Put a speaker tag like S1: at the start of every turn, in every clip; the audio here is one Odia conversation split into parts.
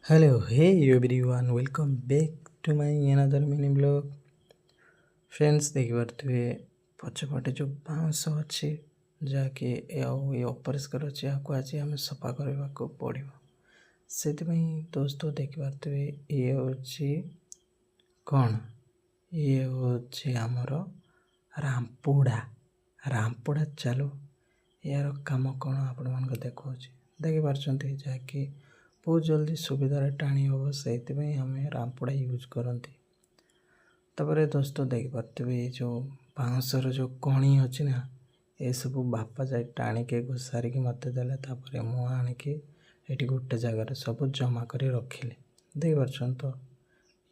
S1: Hello, hey everyone, welcome back to my another mini vlog. Friends, ଦେଖିପାରୁଥିବେ ପଛପଟେ ଯେଉଁ ବାଉଁଶ ଅଛି, ଯାହାକି ଆଉ ଏ ଅପରିଷ୍କାର ଅଛି, ଏହାକୁ ଆଜି ଆମେ ସଫା କରିବାକୁ ପଡ଼ିବ। ସେଥିପାଇଁ ଦୋସ୍ତ, ଦେଖିପାରୁଥିବେ ଇଏ ହେଉଛି କ'ଣ? ଇଏ ହେଉଛି ଆମର ରାମ୍ପୁଡ଼ା। ରାମ୍ପୁଡ଼ା ଚାଲୁ, ଏହାର କାମ କ'ଣ ଆପଣମାନଙ୍କୁ ଦେଖାଉଛି। ଦେଖିପାରୁଛନ୍ତି, ଯାହାକି ବହୁତ ଜଲ୍ଦି ସୁବିଧାରେ ଟାଣି ହେବ, ସେଇଥିପାଇଁ ଆମେ ରାମ୍ପୁଡ଼ା ୟୁଜ୍ କରନ୍ତି। ତାପରେ ଦୋସ୍ତ, ଦେଖିପାରୁଥିବେ ଏଇ ଯେଉଁ ବାଉଁଶର ଯେଉଁ କଣି ଅଛି ନା, ଏସବୁ ବାପା ଯାଇ ଟାଣିକି ଘୋଷାରିକି ମୋତେ ଦେଲେ। ତାପରେ ମୁଁ ଆଣିକି ଏଠି ଗୋଟେ ଜାଗାରେ ସବୁ ଜମା କରି ରଖିଲି। ଦେଖିପାରୁଛନ୍ତି ତ,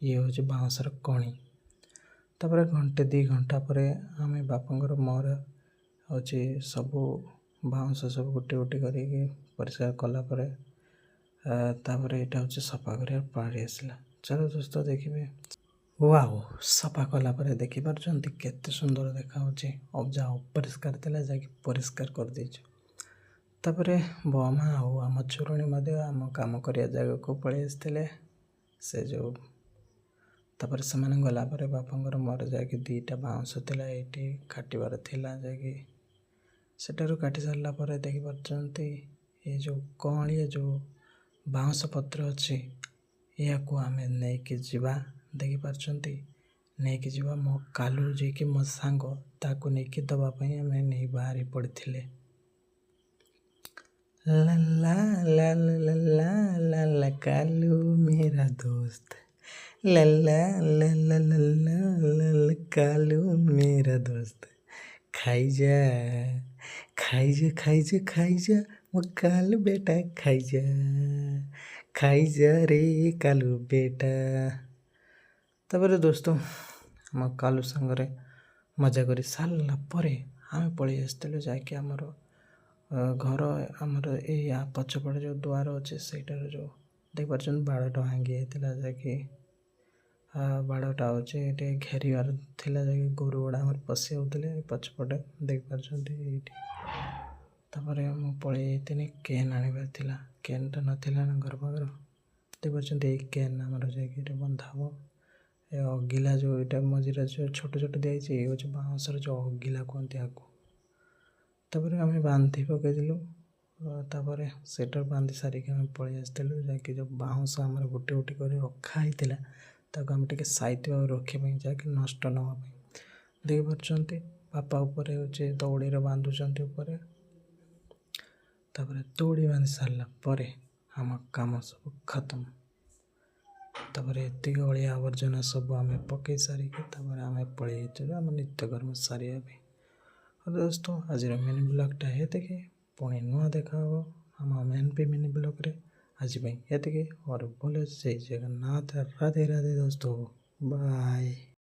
S1: ଇଏ ହେଉଛି ବାଉଁଶର କଣି। ତାପରେ ଘଣ୍ଟେ 2 ଘଣ୍ଟା ପରେ ଆମେ ବାପାଙ୍କର ମୋର ହେଉଛି ସବୁ ବାଉଁଶ ସବୁ ଗୋଟେ ଗୋଟେ କରିକି ପରିଷ୍କାର କଲା ପରେ, ତାପରେ ଏଇଟା ହେଉଛି ସଫା କରିବା ପାଳି ଆସିଲା। ଚାଲ ଦୋସ୍ତ, ଦେଖିବେ। ୱାଓ, ସଫା କଲା ପରେ ଦେଖିପାରୁଛନ୍ତି କେତେ ସୁନ୍ଦର ଦେଖାହେଉଛି। ଯାହା ଅପରିଷ୍କାର ଥିଲା, ଯାହାକି ପରିଷ୍କାର କରିଦେଇଛୁ। ତାପରେ ବମା ଆଉ ଆମ ଚୁରୁଣୀ ମଧ୍ୟ ଆମ କାମ କରିବା ଜାଗାକୁ ପଳେଇ ଆସିଥିଲେ। ସେ ଯେଉଁ ତାପରେ ସେମାନେ ଗଲା ପରେ ବାପାଙ୍କର ମୋର ଯାଇକି ଦୁଇଟା ବାଉଁଶ ଥିଲା ଏଇଠି କାଟିବାର ଥିଲା, ଯାଇକି ସେଠାରୁ କାଟି ସାରିଲା ପରେ ଦେଖିପାରୁଛନ୍ତି ଏ ଯେଉଁ କଅଁଳିଆ ଯେଉଁ ବାଉଁଶ ପତ୍ର ଅଛି, ଏହାକୁ ଆମେ ନେଇକି ଯିବା। ଦେଖିପାରୁଛନ୍ତି, ନେଇକି ଯିବା ମୋ କାଲୁ, ଯିଏକି ମୋ ସାଙ୍ଗ, ତାକୁ ନେଇକି ଦେବା ପାଇଁ ଆମେ ନେଇ ବାହାରି ପଡ଼ିଥିଲେ। ला ला ला ला ला ला ला, कालू मेरा दोस्त, ला ला ला ला ला ला ला ला, कालू मेरा दोस्त, ଖାଇ ଯା, ଖାଇ ଯା, ଖାଇ ଯା, ଖାଇ ଯା, ମୋ କାଲୁ ବେଟା, ଖାଇ ଯା, ଖାଇ ଯା ରେ କାଲୁ ବେଟା। ତାପରେ ଦୋସ୍ତ, ଆମ କାଲୁ ସାଙ୍ଗରେ ମଜା କରି ସାରିଲା ପରେ ଆମେ ପଳେଇ ଆସିଥିଲୁ ଯାଇକି ଆମର ଘର, ଆମର ଏଇ ପଛପଟେ ଯେଉଁ ଦୁଆର ଅଛି, ସେଇଟାର ଯେଉଁ ଦେଖିପାରୁଛନ୍ତି ବାଡ଼ଟା ଭାଙ୍ଗି ଯାଇଥିଲା। ଯାଇକି ବାଡ଼ଟା ହେଉଛି ଏଠି ଘେରିବାର ଥିଲା, ଯାଇକି ଗୋରୁ ଗୁଡ଼ା ଆମର ପଶି ଯାଉଥିଲେ ପଛପଟେ। ଦେଖିପାରୁଛନ୍ତି ଏଇଠି। ତାପରେ ମୁଁ ପଳେଇ ଯାଇଥିଲି, କେନ୍ ଆଣିବାର ଥିଲା, କେନ୍ଟା ନଥିଲା ନା ଘର ପାଖରେ। ଦେଖିପାରୁଛନ୍ତି, ଏଇ କେନ୍ ଆମର ଯାଇକି ଏଠି ବନ୍ଧା ହେବ। ଏ ଅଗିଲା ଯେଉଁ ଏଇଟା ମଝିରେ ଯେଉଁ ଛୋଟ ଛୋଟ ଦିଆଯାଇଛି, ଏଇ ହେଉଛି ବାଉଁଶର ଯେଉଁ ଅଗିଲା କୁହନ୍ତି ଆକୁ। ତାପରେ ଆମେ ବାନ୍ଧି ପକାଇଥିଲୁ। ତାପରେ ସେଇଟା ବାନ୍ଧି ସାରିକି ଆମେ ପଳେଇ ଆସିଥିଲୁ, ଯାହାକି ଯେଉଁ ବାଉଁଶ ଆମର ଗୋଟେ ଗୋଟେ କରି ରଖା ହେଇଥିଲା, ତାକୁ ଆମେ ଟିକେ ସାଇତି ଭାବେ ରଖିବା ପାଇଁ, ଯାହାକି ନଷ୍ଟ ନ ହେବା ପାଇଁ। ଦେଖିପାରୁଛନ୍ତି, ବାପା ଉପରେ ହେଉଛି ଦଉଡ଼ିରେ ବାନ୍ଧୁଛନ୍ତି ଉପରେ। ତାପରେ ଦଉଡ଼ି ବାନ୍ଧି ସାରିଲା ପରେ ଆମ କାମ ସବୁ ଖତମ। ତାପରେ ଏତିକି ଅଳିଆ ଆବର୍ଜନା ସବୁ ଆମେ ପକାଇ ସାରିକି ତାପରେ ଆମେ ପଳେଇ ଯାଇଥିଲୁ ଆମ ନିତ୍ୟକର୍ମ ସାରିବା ପାଇଁ। ଦୋସ୍ତ, ଆଜିର ମିନି ବ୍ଲଗ୍ଟା ଏତିକି। ପୁଣି ନୂଆ ଦେଖା ହେବ ଆମ ଏନ୍ ପି ମିନି ବ୍ଲଗ୍ରେ। ଆଜି ପାଇଁ ଏତିକି और बोले ଜୟ ଜଗନ୍ନାଥ, ରାଧେ ରାଧେ ଦୋସ୍ତ, ବାଏ।